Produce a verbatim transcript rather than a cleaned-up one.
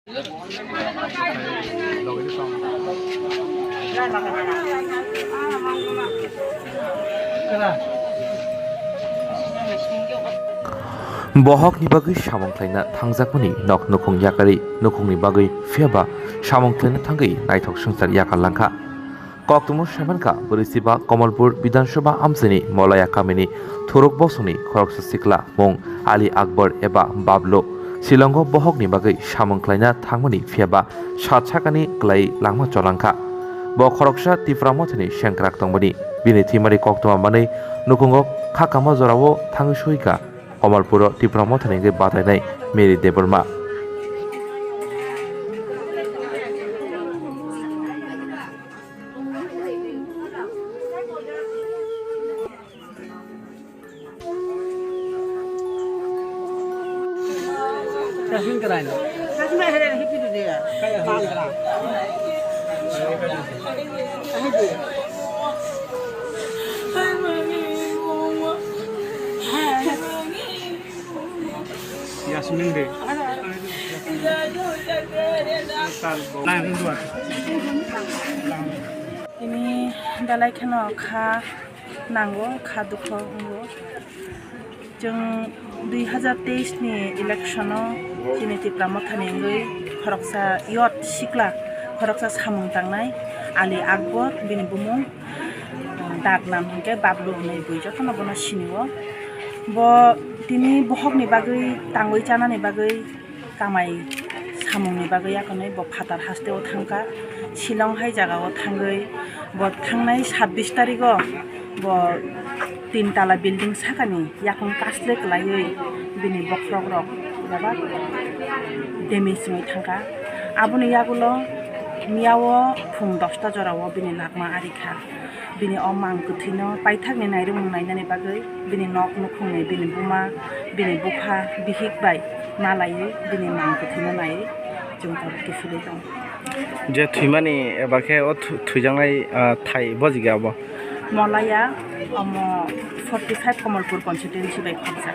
Bohokni bagwi samung khlaina thangjakmani nok nukhung yakarwi nukhungni bagwi phiyaba samung khlaina thangwi naithok swngchar yakar langkha. Koktwmao saimankha, bwrwi chiba Kamalpur Bidhan Sabha amchaini Molaya kamini Thuruk bosongni khoroksa sikla mung Ali Akbar eba Bablu Shillongo bohokni bagwi samung khlaina thangmani phiyaba sat sakani kwlai langma cholangkha. Bo khoroksa Tipra Mothani sengkrak tongmani. Bini thwimani koktwma manwi nukhungo kha kama jorao thangwi suikha Kamalpuro Tipra Mothani wngwi batainai Mary Debbarma. Yasmin de. Tini belai kheno kha nango, kha dukho wngo. Chwng dui hazar teis ni election o chini Tipra Mothani wngwi khoroksa youth sikla, khoroksa samung tangnai Ali Akbar bini bumung. Daglam hinkhe Bablu hwnwi bui jotono bono sinio. Bo tini bohokni bagwi tangwi chanani bagwi kamai samungni bagwi yakarwi bo phatar hasteo thangkha. Shillong hai jagao thangwi bo thangnai sabbish tarigo bo tin tala building sakani yakung kasle kwlaiwi bini bokhorokrok bebak damage wngwi thangkha. Aboni yagulo miyao phung dosta jorao bini lakma arikha. Bini o mang kwthwino paithakni nairwmung nainani bagwi, bini nok nukhungni, bini buma, bini bupha, bihik bai malaiwi bini mang kwthwino naiwi chwng tabuk kiphilwi tongo. Je thwimani eba khe o thu-, thwijaknai, ah, thai bojigya abo? Molaya, omo forty five Kamalpur constituency bai khorjak.